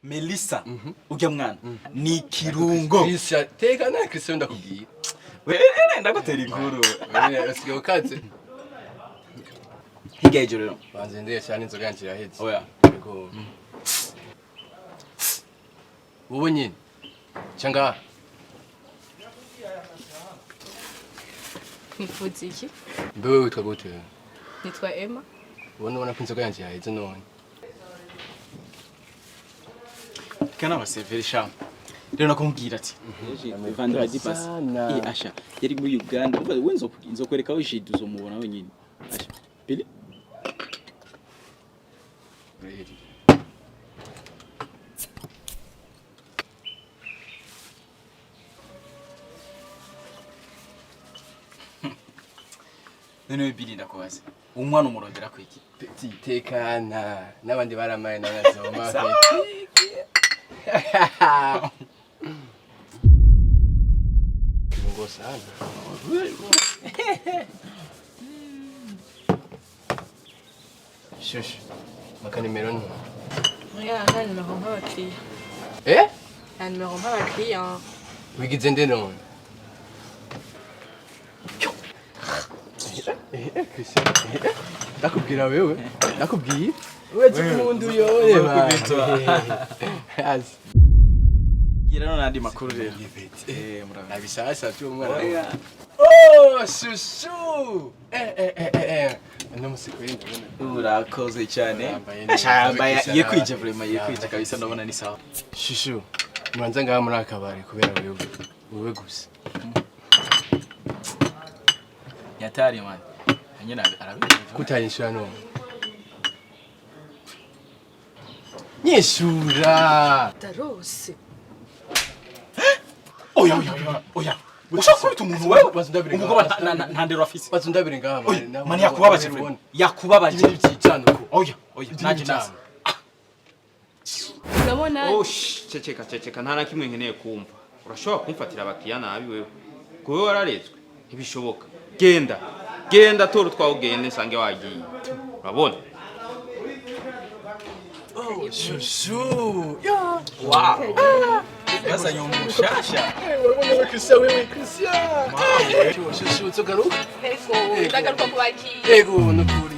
Melissa, ujya mwana ni kirungo. Christian, teka na Christian ndakubwiye. We ndagutera inkuru. Wewe usigaye ukaze. Hirya y'ijoro rero. Banze ndeye cyane, inzoga yanje iraheze. Oya. Yego. Wowe nyine. Cyangwa Nifuza iki? Mbe wewe witwa gute? Nitwa Emma. Ubona ko inzoga yanje yaheze none. Kana baseveri sha. Rero nakumbwira ati vendredi passé. Sana. Eh, asha yari muri Uganda. Umva, we nzokwereka aho jidi uzomubona wenyine. Asha. Bili. Really. None Bili, ndakubaza. Umwana umurondera kwiki? Petit, tekana n'abandi baramaye n'abazoma. Sawa. Kirungo sana. Shushu. Maka nimero ni. Oya, nta nimero nk'abakiriya. Eh? Nta nimero nk'abakiriya. Wigize nde none? Eh, Christian. Ndakubwira wewe. Ndakubwiye. Wewe umuntu yoye. Azi. Gira none andi makuru rero. Eh, murabe. Nabishasha by'umwana. Oya. Oh, shushu. Eh eh eh eh eh. No musikwenda ndabona. Urakoze cyane. Yambaye neza. Asha yambaye Kabisa. yekwije, vraiment yekwije kabisa, ndabona ni sawa. Shushu. Muranza ngaha muri akabari kubera wewe. Wewe gusa. Yatari man. Hanyina arabizi. Kutanyishura none. Nyishura. Darose. Oya oya oya oya. Ushaka kubita umuntu wewe? Baza ndabire ngaha. Umugabo nta ndero afise. Baza ndabire ngaha. Oya, mani yakubabaje vraiment. Yakubabaje. Ibintu byicana uko. Oya oya, naje nasi. Urabona. Oh, shh, ceceka ceceka, nta na kimwe nkeneye kumva. Urashobora kumfatira abakiriya nabi wewe? Kuba wararetswe ntibishoboka. Genda genda, tora utwawe ugende, nsange wagiye, urabona. Shushu. Ya. Wow. Bazanye umushasha. Urabona we Christian, wewe Christian. Shushu, tugaruka. Ego, ndagaruka ku bakiriya. Ego, nukuri.